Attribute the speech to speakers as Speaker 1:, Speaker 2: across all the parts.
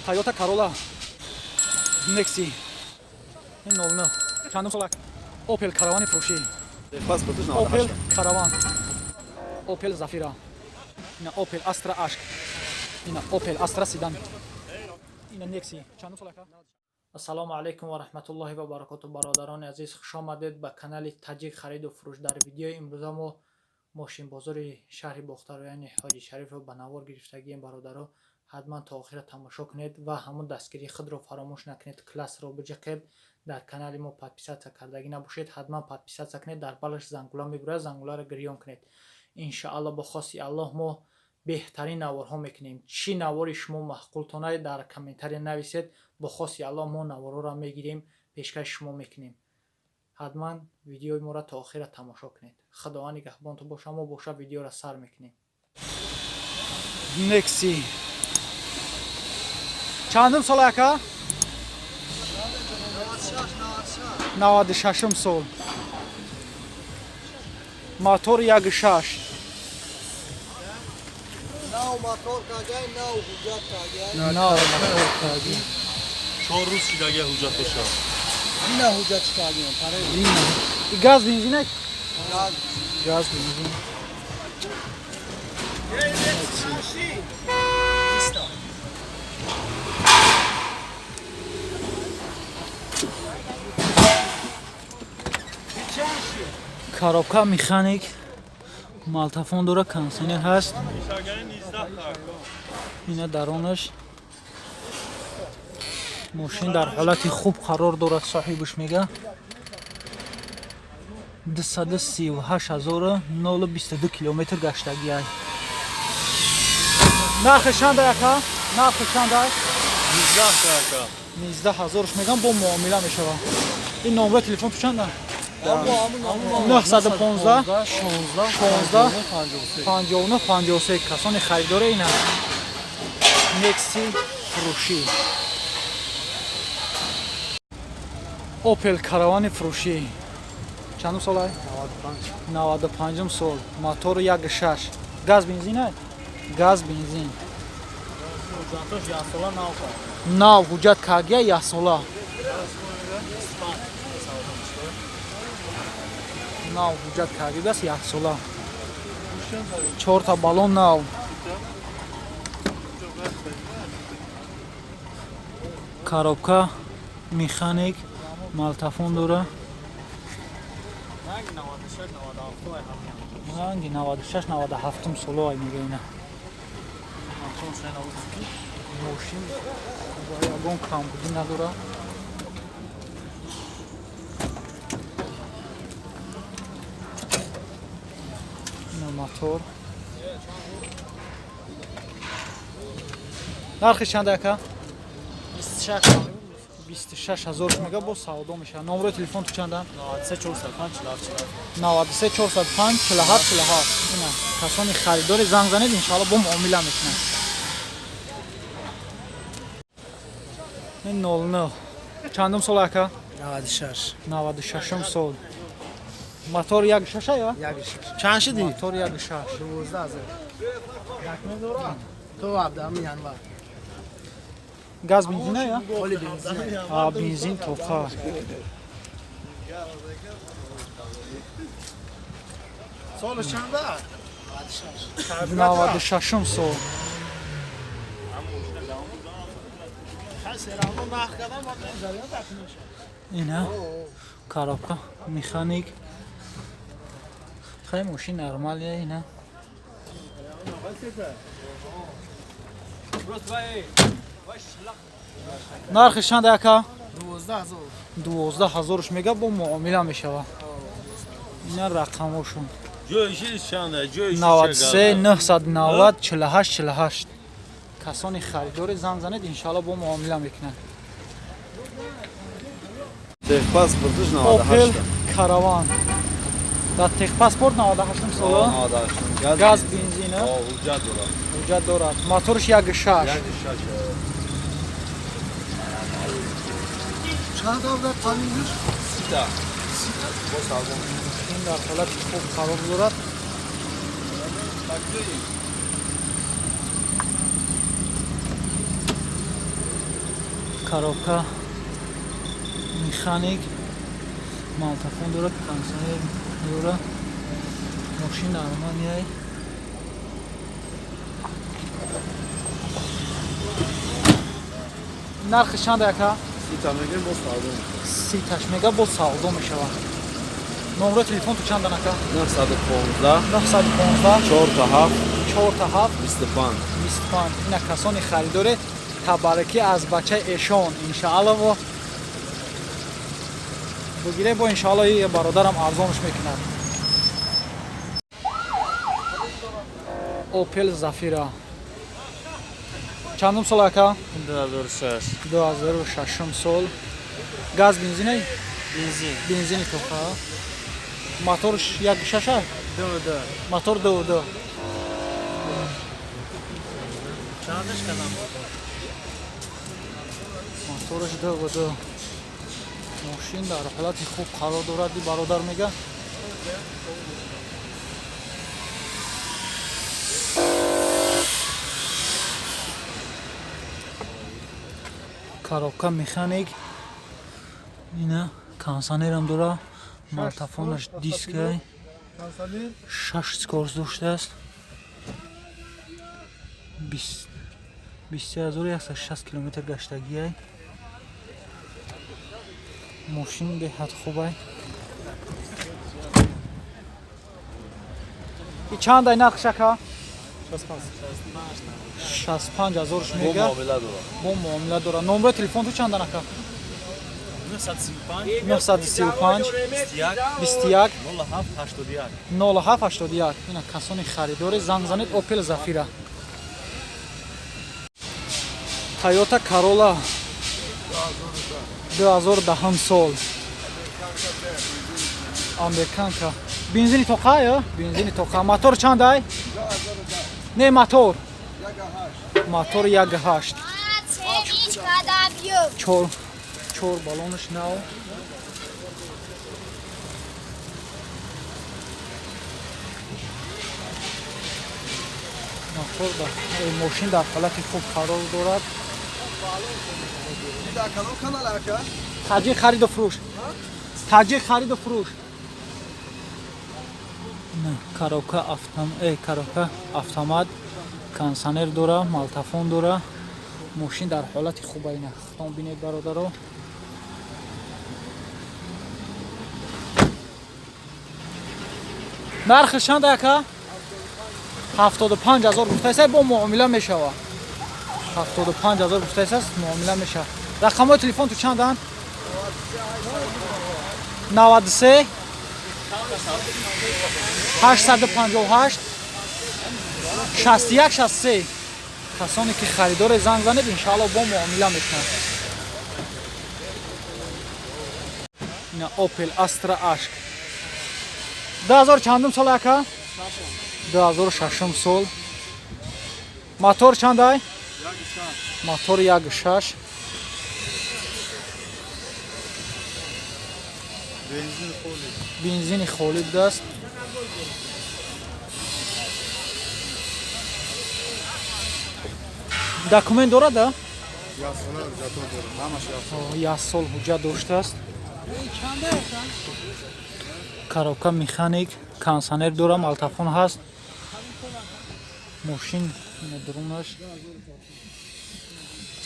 Speaker 1: Toyota Corolla. Nexi. 09. Чандум сол? Opel Caravan фурӯшӣ.
Speaker 2: Паспорташ
Speaker 1: Opel
Speaker 2: 98.
Speaker 1: Caravan. Opel Zafira. Ина Opel Astra Ашк. Ина Opel Astra Sedan. Ина Nexi. Чандум сол, ака? Ассалому алайкум ва раҳматуллоҳи ва баракоту, бародарони азиз, хуш омадед ба канали Таҷик хариду фурӯш. Дар видеои имрӯза мо мошинбозори шаҳри Бохтаро, яъне Ҳоҷи Шарифро ба навор гирифтагием. Бародаро, ҳатман то охира тамошо кунед ва ҳамон дастгирии худро фаромӯш накунед, классро биҷиқед. Дар канали мо подписаться кардагӣ набошед, ҳатман подписаться кунед, дар балаш зангула мебурад, зангуларо гирён кунед. Иншаалло, бо хости Аллоҳ мо беҳтарин наворҳо мекунем. Чӣ навори шумо маъқултонай, дар комментария нависед. Бо хости Аллоҳ мо наворҳоро мегирем, пешкаши шумо мекунем. Ҳатман видеои моро то охира тамошо кунед. Худованд нигаҳбонтон боша. Мо боша видеоро сар мекунем. Некси чандум сол, ака? 96-ум сол, мотор 1.6.
Speaker 3: Нав мотор кагай, нав ҳуҷҷат кагай.
Speaker 1: Нав мотор каги.
Speaker 4: 4 рӯз шидаги ҳуҷҷат боша.
Speaker 3: Ина ҳуҷҷат кагем, паре.
Speaker 1: Газ, бензин?
Speaker 3: Газ.
Speaker 1: Газ, бензин. Коробка механик, магнитофон дора, кондиционер ҳаст. Ина даронаш. Мошин дар ҳолати хуб қарор дорад, соҳибаш мега. 238 022 километр гаштагиай. Нархи чанда, ака? Нархи чанда?
Speaker 4: 19 ака.
Speaker 1: 19 ҳазорш мегам, бо муомила мешавад. Ин номраи телефон ту чанда? 915 16 59 53. Касони харидора, ина Некси фурӯшӣ. Опел Каравани фурӯшӣ. Чандум сол ай? 95 сол, мотору 1.6, газ, бензин ай? Газ, бензин. Нав ҳуҷҷат кагия, яксола. Нав ҳуҷҷат кардидааст, яксола, чорта баллон нав. Коробка механик, магнитофон дора. Ранги 96 97 соло ай, мега. Ина мошин ягон камбудӣ надора. Ина мотор. Нархи чанда, ака? 26 ҳазор мега, бо савдо мешавад. Номерои телефон ту чанда? 93 405 47 47. Ина касони харидори, занг занед, иншоалло бо муомила мекунанд. Ин 09 чандум сол, ака?
Speaker 3: 96.
Speaker 1: 96 сол, мотор 1.6 я?
Speaker 3: Чанд шуди?
Speaker 1: Мотор 1.6.
Speaker 3: 12 000. То 17 январ.
Speaker 1: Газ, бензина я?
Speaker 3: Оли бензин.
Speaker 1: А, бензин тоқа.
Speaker 3: Соли чанда?
Speaker 1: 96 сол. Ина коробка механик. Хай, мошин нормалия, ина. Нархи чанда, ака?
Speaker 3: 12 000.
Speaker 1: 12 ҳазорш мега, бо муомила мешавад. Ина рақамошон.
Speaker 4: Ҷоиши чанда? Ҷоиши?
Speaker 1: 93 990 48 48. Касони харидори, занг занед, иншоалло бо муомила мекунанд.
Speaker 2: Техпаспорташ
Speaker 1: Опел
Speaker 2: 98.
Speaker 1: Караван дар техпаспорт, 98 сола.
Speaker 2: 98.
Speaker 1: Газ, бензин.
Speaker 4: О, ҳуҷҷат дорад.
Speaker 1: Ҳуҷҷат дорад, моторш 1.6.
Speaker 4: 1.6.
Speaker 3: Чанд давлат тамиздиш?
Speaker 2: Сита. Бо савдо.
Speaker 1: Ин дар ҳолати хуб қарор дорад. Коробка механик, магнитофон дорад, кондиционер дорад. Мошин нормальный. Нархи чанд ака?
Speaker 2: Сита мегем бо савдо.
Speaker 1: Ситаш мега бо савдо мешавад. Номерои телефон ту чандан ака?
Speaker 2: 915
Speaker 1: 915
Speaker 2: 4 та 7
Speaker 1: 4 та 7
Speaker 2: 25.
Speaker 1: 25. Ина касони харидоре табаракӣ аз бачаи эшон иншаалло во бигире бо иншаалло и бародарам арзонш мекунад. Opel Zafira. Чандум сол ака?
Speaker 4: 2006.
Speaker 1: 2006 сол. Газ бензинай?
Speaker 4: Бензин.
Speaker 1: Бензини тоқа. Моторш 1.6?
Speaker 4: 2.2.
Speaker 1: Мотор 2.2.
Speaker 4: Чандаш кадам?
Speaker 1: Моторш 2.2. Мошин дар ҳолати хуб қарор дорад, бародар мега. Коробка механик. Ина кондиционерам дора, магнитофонаш дискай. 6 скорость доштааст. 20160 километр гаштагиай. Мошин беҳад хубай. И чанд ай нархш ака? 65 ҳазорш
Speaker 2: Бо
Speaker 1: мега.
Speaker 2: муомила дорад.
Speaker 1: Бо муомила дора. Номерои телефон ту чандан ака?
Speaker 4: 935
Speaker 1: 935
Speaker 4: 21
Speaker 1: 21
Speaker 4: 07 81.
Speaker 1: 0781. Ина касони харидоре занг занед. Opel Zafira. Toyota Corolla 2010 сол. Американка. Бензини тоқа ё? Бензини тоқа. Мотор чанд ай? Не мотор. Мотор 1.8. Чор чор баллонаш нав. Мотор дар мошин дар ҳолати хуб қарор дорад.
Speaker 3: Дар кадом канал ака?
Speaker 1: Таҷик хариду фурӯш. Таҷик хариду фурӯш. Коробка автом, коробка автомат, кондиционер дора, магнитофон дора. Мошин дар ҳолати хуб айна. Худтон бинед бародаро. Нархи чанд ака? 75 ҳазор гуфтааст, бо муомила мешавад. 75 ҳазор гуфтааст, муомила мешавад. Рақамҳои телефон ту чанданд? 93 858 61 63. Касоне ки харидоре занг занед, иншаалло бо муомила мекунанд. Ина Opel Astra H. 2000 чандум сол ака? 2006 сол. Мотор чанд ай? Мотор 1.6. Бензини холӣ будааст. Документ дорад, а? Як сол ҳуҷҷат доштааст. Коробка механик, кондиционер дора, магнитофон ҳаст. Мошин ина дурунаш.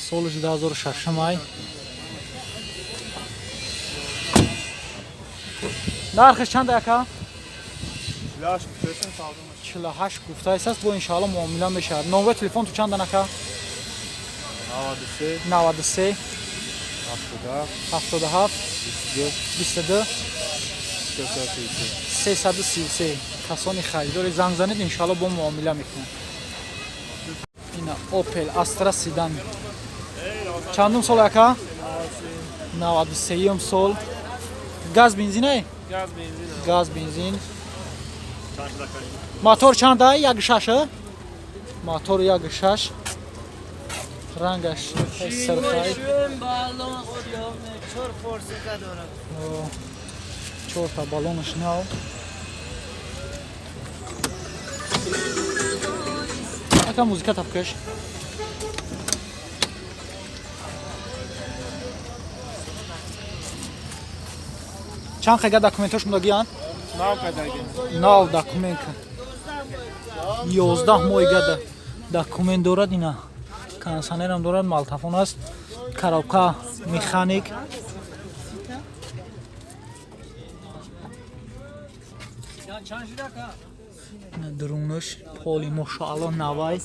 Speaker 1: Солиш 2006 май. Нархиш чанд ака? 48 гуфтааст, бо иншаалло муомила мешавад. Номерои телефон ту чандан ака?
Speaker 2: 93
Speaker 1: 93
Speaker 2: 77
Speaker 1: 77 22
Speaker 2: 333.
Speaker 1: 333. Касони харидори занг занед, иншаалло бо муомила мекунанд. Ина Opel Astra седан. Чандум сол ака? 93 сол. Газ бензинай?
Speaker 4: Газ бензин.
Speaker 1: Газ бензин. Мотор чанд ай? 1.6? Мотор 1.6. Рангаш сирхай. Чорта баллонаш нав. Ака музыка тапкаш. Чанд қайга документош мондагиянд?
Speaker 4: Нав кадаги.
Speaker 1: Нав документ. 11 моҳига документ дорад ина. Кондиционерам дорад, малтафон аст, коробка механик. Ина дурунаш поли мошоалло навай.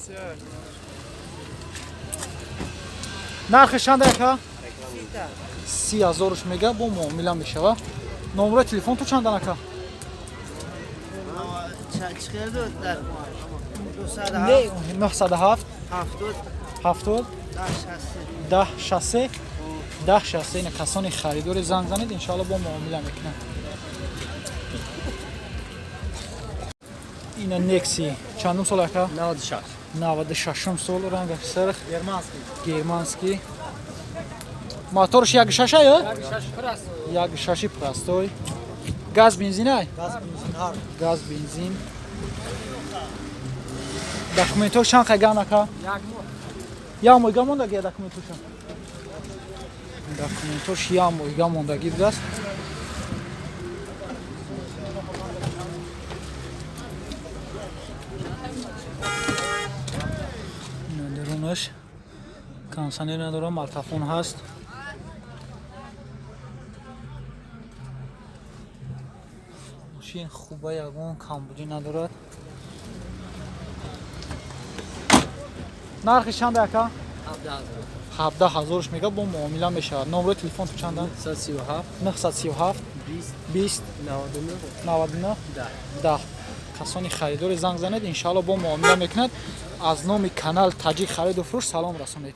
Speaker 1: Нархи чанд ака? 30 000 мега, бо муомила мешава. Номерои телефон ту чандан ака? Не, 907 70 10 63 10 63. Ина касони харидори занг занед, иншоалло бо муомила мекунад. Ина Некси чандум сол ака?
Speaker 2: 96.
Speaker 1: 96 сол, ранга сирх.
Speaker 2: Германский.
Speaker 1: Германский. Моторш як шаша ё? Як шаши простой. Газ бензин ай?
Speaker 3: Газ бензин ҳар.
Speaker 1: Газ бензин. Документош чанд қайган ака? Як моҳ. Як моҳ мондагӣ документоша. Документош як моҳига мондагӣ будааст. Ина дарунаш кондиционер надорам, малтафон ҳаст. Мошин хуба, ягон камбудӣ надорад. Нархи чанд ака? 17 000 мега, бо муомила мешавад. Номерои телефон ту чанда?
Speaker 2: 937
Speaker 1: 937
Speaker 2: 20
Speaker 1: 20
Speaker 2: 99
Speaker 1: 99
Speaker 2: 10.
Speaker 1: 10. Касони харидори занг занед, иншаалло бо муомила мекунад. Аз номи канал Таҷик хариду фурӯш салом расонед.